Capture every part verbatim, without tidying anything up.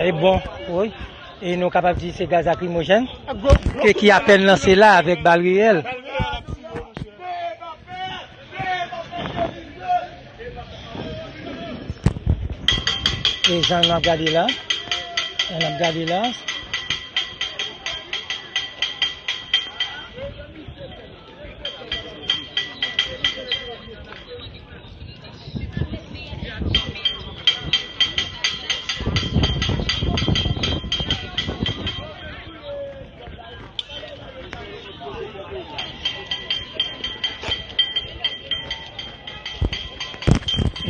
E bon, wi. E nou kapab di se gaz lakrimojèn ke, ki apèn lanse la avèk bal reyèl. E jan n ap gade la, jan n ap gade la.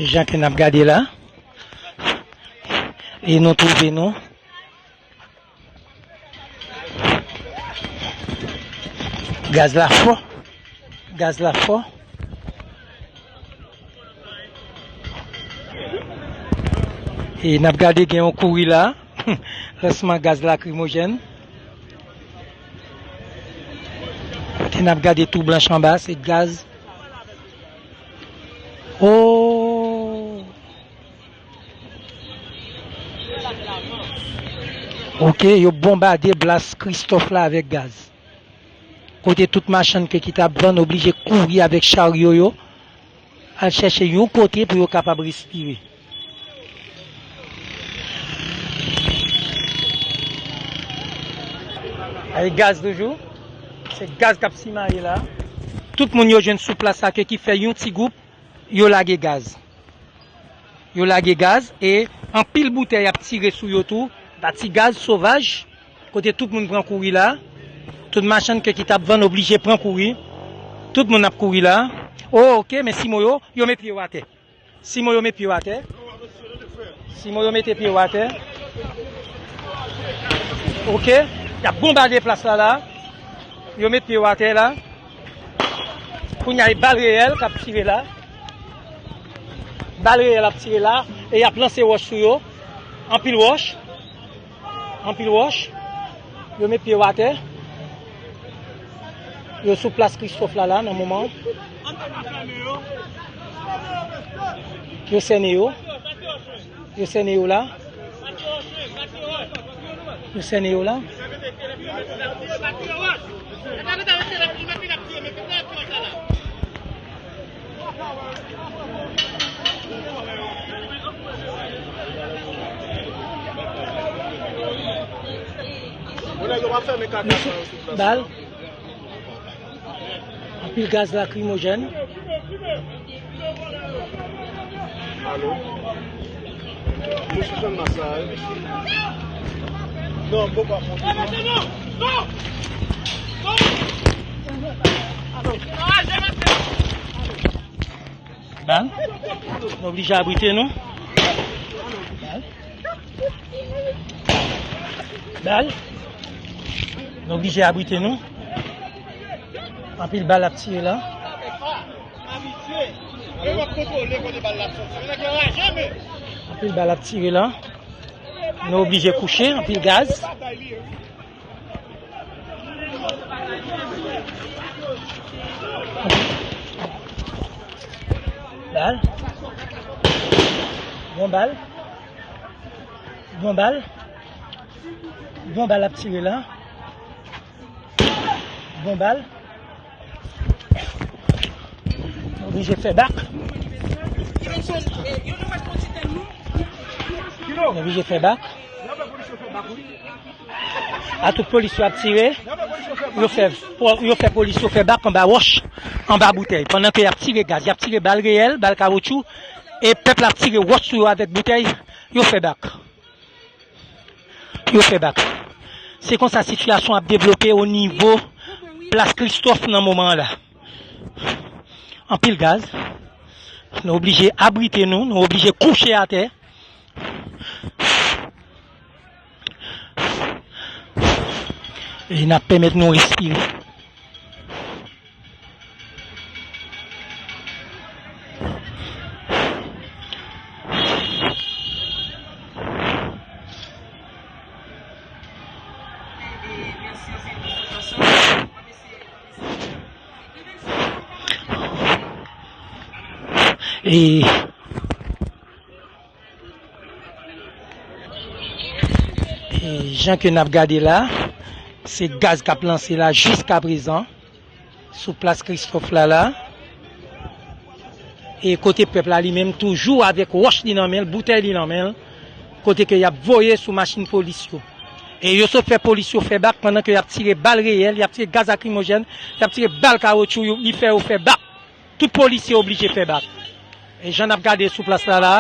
E jan ke n ap gade la, e nou twouve nou. Gaz la fò. Gaz la fò. E n ap gade gen yon kouri la. Lansman gaz lakrimojèn. Kote n ap gade tou blanch anba, se gaz. Oh! Ok, yo bonbade Blas Christophe la avèk gaz. Kote tout machann ke ki t ap vann oblije kouri avèk charyo yo, al chèche yon kote pou yo kapab respire. Avèk gaz toujou. Se gaz k ap simaye la. Tout moun yo jwenn sou plas la ke ki fè yon ti gwoup, yo lage gaz. Yo lage gaz e anpil boutèy ap tire sou yo tou. Pati gaz sovaj, kote tout moun pran kouri la. Tout machann ke ki t ap vann oblije pran kouri. Tout moun ap kouri la. Oh, ok, men simo yo, yo met pye yo atè. Simo yo met pye yo atè. Simo yo mete pye yo atè. Ok, y ap bonbade plas la la. Yo met pye yo atè la. Kounye a, e bal reyèl k ap tire la. Bal reyèl ap tire la. E y ap lanse wòch sou yo. Anpil wòch. Anpil wòch. Yo met pye yo atè. Yo sou plas Christophe la, la, nan moman. Yo sène yo. Yo sène yo la. Yo sène yo la. Bal. Anpil gaz lakrimojèn. Alo? Yo sispann masaj. Non, m poko ap monte non. Bal. Nou oblije abrite nou. Bal. Bal. Nou oblije abrite nou. Anpil bal ap tire la. Anpil bal ap tire la. Nou oblije kouche, anpil gaz. Bal. Bon bal. Bon bal. Bon bal ap tire la. Bon bal. Nou oblije fè bak. Nou oblije fè bak. A tout polis yo ap tire, yo fè, yo fè polis yo fè bak anba wòch, anba boutèy. Pandan ke y ap tire gaz, y ap tire bal reyèl, bal kawotchou, e pèp la ap tire wòch sou yo avèk boutèy, yo fè bak. Yo fè bak. Se konsa sitiyasyon ap devlope o nivo plas Kristòf nan moman an la. Anpil gaz. Nou oblije abrite nou, nou oblije kouche atè. E n ap pèmèt nou respire. E E jan ke n ap gade la, se gaz k ap lanse la jiskaprezan sou plas Kristòf la la. E kote pèp la li menm toujou avèk wòch li nan men l, boutèy li nan men l, kote ke y ap voye sou machin polis yo. E yo sot fè polis yo fè bak pandan ke y ap tire bal reyèl, y ap tire gaz lakrimojèn, y ap tire bal kawotchou, yo, li fè yo fè bak. Tout polisye oblije fè bak. E jan n ap gade sou plas la la,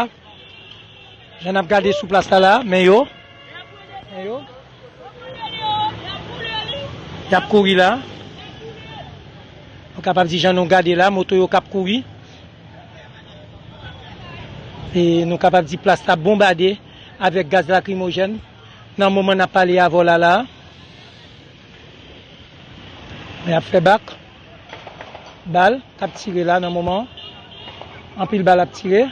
jan n ap gade sou plas la la, men yo, men yo, y ap kouri la. Nou kapab di jan nou gade la, moto yo k ap kouri. E nou kapab di plas la bonbade avèk gaz lakrimojèn nan moman n ap pale avè w la la. Men y ap fè bak. Bal k ap tire la nan moman. Anpil bal ap tire.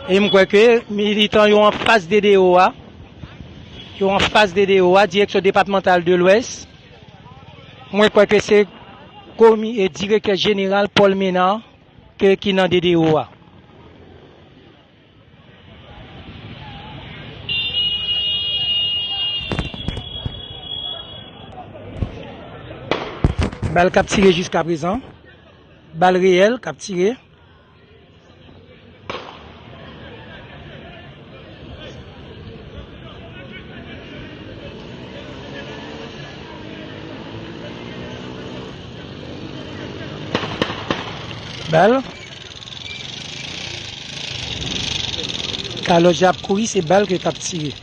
E m kwè ke militan yo anfas D D O a, yo anfas D D O a, Direksyon Depatmantal de Lwès. Mwen kwè ke se komi, e, Direktè Jeneral Paul Ménard ke, ki nan D D O a. Bal k ap tire jiskaprezan. Bal reyèl k ap tire. Bal. Kalòt jan ap kouri, se bal ke k ap tire.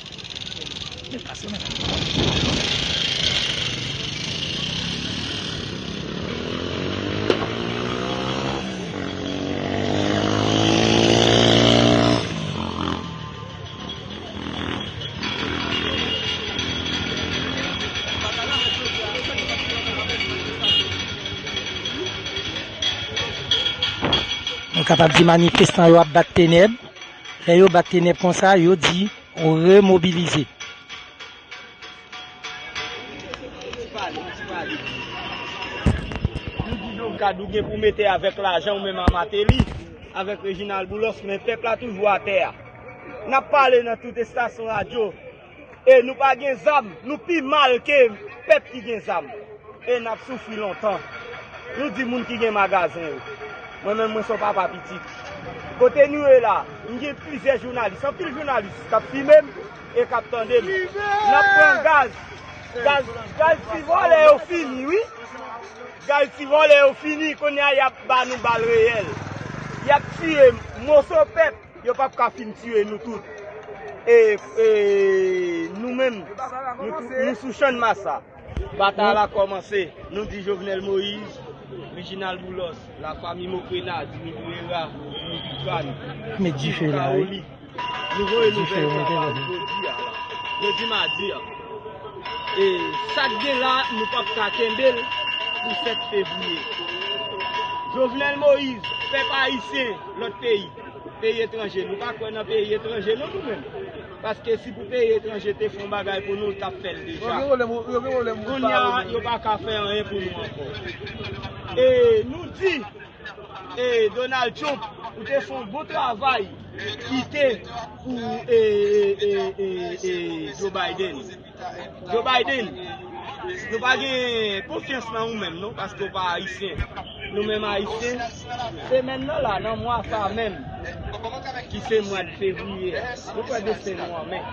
Nou kapab di manifestan yo ap bat tenèb. Lè yo bat tenèb konsa, yo di remobilize. Nou di Jovenel ou gen pou mete avèk lajan ou menm a Martelly, avèk Reginald Boulos, men pèp la toujou atè a. N ap pale nan tout estasyon radyo. E nou pa gen zam, nou pi mal ke pèp ki gen zam. E n ap soufri lontan. Nou di moun ki gen magazen yo. Mwen menm, mwen se yon papa pitit. Kote nou ye la, m gen plizyè jounalis, anpil jounalis k ap fimen m e k ap tande m. N ap pran gaz. Gaz, gaz ti vòlè yo fini, wi. Gaz ti vòlè yo fini, kounye a y ap ba nou bal reyèl. Y ap tiye moso pèp. Yo p ap ka fin tiye nou tout. E, e nou menm, nou, nou sou Channmas la. Batay la kòmanse. Nou di Jovenel Moïse, Reginald Boulos, Lafanmi Mocrena, Dimitri Hérard, Dimitri Vorbe, Met dife la, wi. Kawoli. Nou voye nouvèl sa ba jodi a la. Jodi madi a. E sa k gen la, nou p ap ka kenbe l pou sèt fevriye. Jovenel Moïse, pèp ayisyen, lòt peyi. Peyi etranje, nou pa kwè nan peyi etranje non nou menm. Paske si pou peyi etranje te fè yon bagay pou nou, l t ap fè l deja. Kounye a, yo pa ka fè anyen pou nou ankò. E nou di, e Donald Trump, ou te fè yon bon travay kite pou, e, e, e, e, e Joe Biden. Joe Biden, nou pa gen konfyans nan ou menm non, paske w pa ayisyen. Nou menm ayisyen, semèn nan la, nan mwa sa menm, ki se mwa fevriye a, nou pran desten nou an men.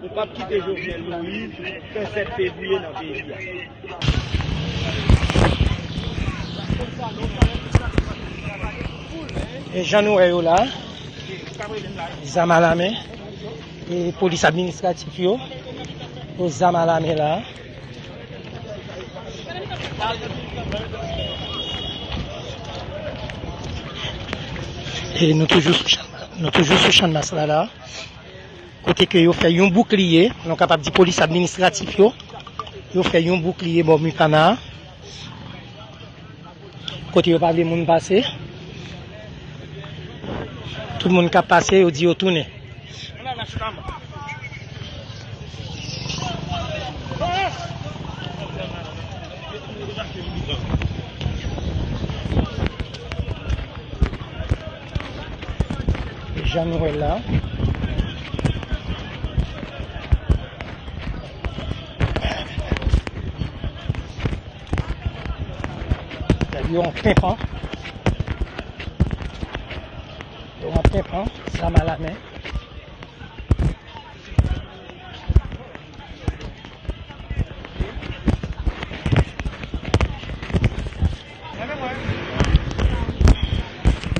Nou p ap kite Jovenel Moïse fè sèt fevriye nan peyi a. E jan nou wè yo la, zam alamen. E polis administratif yo, yo zam alamen la. E nou toujou sou Channmas, nou toujou sou Channmas la la. Kote ke yo fè yon boukliye, nou kapab di polis administratif yo, yo fè yon boukliye bò Mupana a. Kote yo pa vle moun pase. Tout moun k ap pase, yo di yo tounen. Jan nou wè l la. Yo an penpan. Yo an penpan, zam alamen.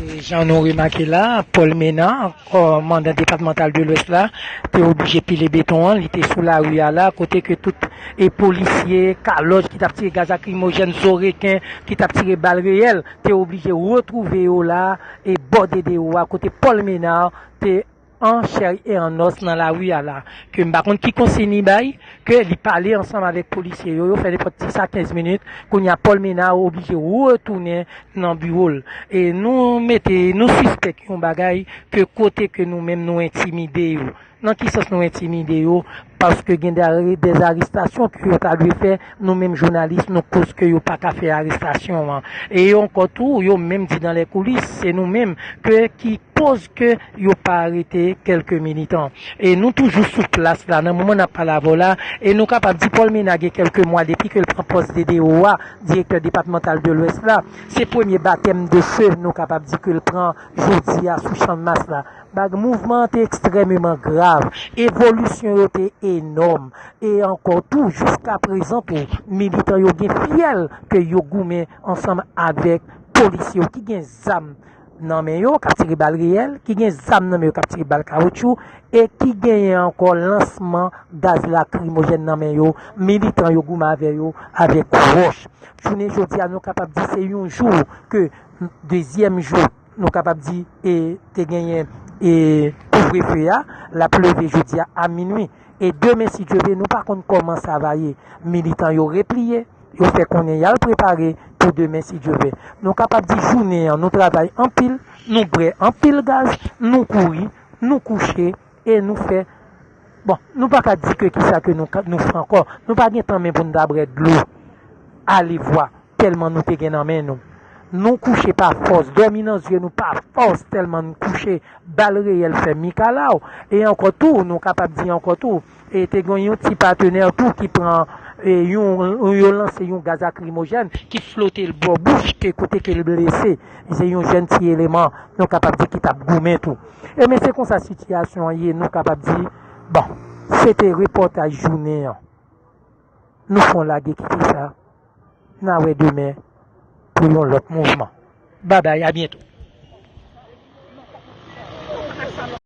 E jan nou remake la, Paul Ménard, kòmandan depatmantal de Lwès la, te oblije pile beton an, li te sou lari a la, kote ke tout e polisye, kalòj ki t ap tire gaz lakrimojèn, zo reken ki t ap tire bal reyèl, te oblije retwouve yo la, e bò D D O a, kote Paul Ménard te an chè e an nòs nan lari a la, ke m pa konn ki konsiy li bay, ke li pale ansanm avèk polisye yo, yo fè nenpòt dis a kenz minit, kounye a Paul Ménard oblije retounen nan biwo l. E nou mete, nou sispèk yon bagay ke kote ke nou menm nou entimide yo. Nan ki sans nou entimide yo? Paske gen de, de arestasyon ke yo ta dwe fè, nou menm jounalis, nou koz ke yo pa ka fè arestasyon an. E yo ankò tou, yo menm di dans les coulisses, se nou menm ke ki koz ke yo pa arete kèlke militan. E nou toujou sou plas la, nan moman n ap pale avè w la, e nou kapab di Paul Ménard gen kèlke mwa depi ke l pran pòs D D O a, direktè depatmantal de Lwès la. Se premye batèm de fe nou kapab di ke l pran jodi a sou Channmas la. Bag, mouvman an te ekstrèmeman grav. Evolisyon yo te enòm. E ankò tou, jiska prezan tou, militan yo gen fyèl ke yo goumen ansanm avèk polisye yo ki gen zam nan men yo, k ap tire bal reyèl, ki gen zam nan men yo, k ap tire bal kawotchou, e ki genyen ankò lansman gaz lakrimojèn nan men yo, militan yo goumen avè yo avèk wòch. Jounen jodi a, nou kapab di se yon jou ke, dezyèm jou, nou kapab di, e te genyen, e kouvrefe a, l ap leve jodi a, a minwi. E demen, si Dye vle, nou pa konn kòman sa va ye. Militan yo repliye, yo fè konnen y al prepare pou demen, si Dye vle. Nou kapab di jounen an, nou travay anpil, nou bwè anpil gaz, nou kouri, nou kouche, e nou fè, bon, nou pa ka di ke kisa ke nou ka, nou fè ankò. Nou pa gen tan menm pou n ta bwè dlo. Alevwa, tèlman nou te gen nan men nou. Nou kouche pa fòs, dòmi nan zye nou pa fòs, tèlman nou kouche, bal reyèl fè mikalaw. E ankò tou, nou kapab di ankò tou, e te gen yon ti patenè tou ki pran, e yon, yo lanse yon gaz lakrimojèn ki flote l bò bouch ke kote ke l blese. Se yon jèn ti eleman, nou kapab di ki t ap goumen tou. E men se konsa sitiyasyon an ye, nou kapab di, bon, se te repòtaj jounen an. Nou fè yon lage kite sa. N a wè demen pou yon lòt mouvman. Babay, a byento.